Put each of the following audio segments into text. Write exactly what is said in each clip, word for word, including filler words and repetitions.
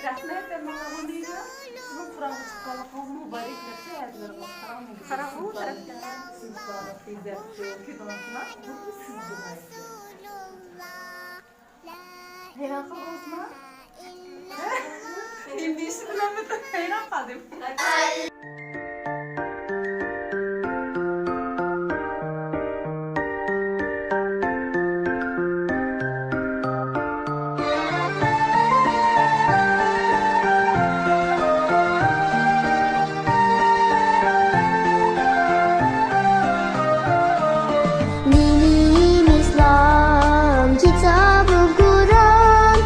رەھمەت، مانا بۇ نېمە؟ سىزنىڭ قۇرئانغا چىققانلىقىڭىز مۇبارەك دەپتۇ، ھەدىلىرىڭىز قاراڭ، قاراڭ، ئۇ تەرەپتە. سىز بارلىق بېزەپ كۆكىدىڭىزما؟ بۇ سىزگە ئايت. ھەيران قالدىڭىزما؟ نېمە دېيىشنى بىلەلمىدىم، ھەيران قالدىم. دىنىم ئىسلام، كىتابىم قۇرئان.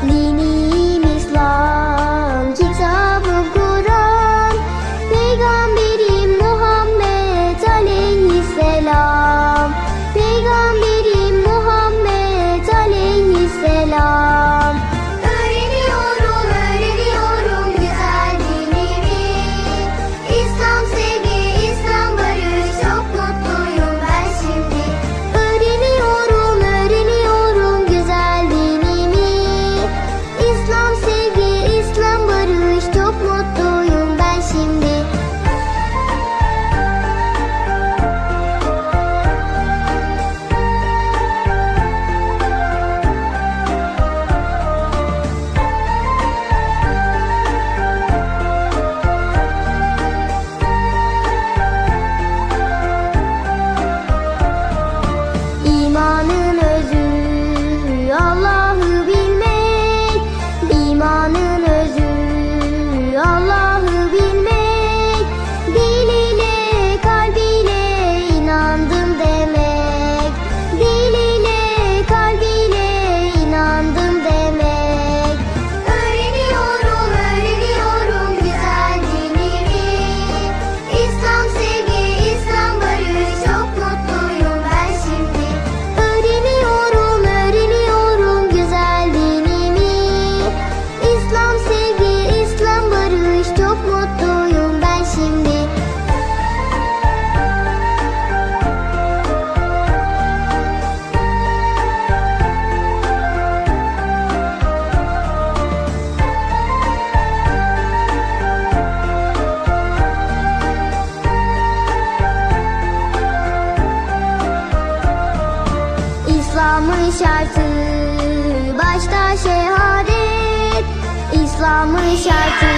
دىنىم ئىسلام، كىتابىم قۇرئان. پەيغەمبىرىم مۇھەممەد ئەلەيھىسسالام. پەيغەمبىرىم مۇھەممەد ئەلەيھىسسالام. Öğreniyorum, öğreniyorum güzel dinimi. İslam sevgi, İslam barış, çok mutluyum ben şimdi. Öğreniyorum, öğreniyorum güzel dinimi. İslam sevgi, İslam barış, çok mutluyum ben şimdi. İmanın özü Allah'ı bilmek, imanın özü Allah'ı bilmek, dil ile kalb ile inandım demek, dil ile kalb ile inandım demek. Öğreniyorum, öğreniyorum güzel dinimi. İslam sevgi, İslam barış, çok mutluyum ben şimdi. Öğreniyorum, öğreniyorum güzel dinimi. İslam sevgi, İslam barış, çok mutluyum ben şimdi. İslam'ın şartı başta şehadet. İslam'ın şartı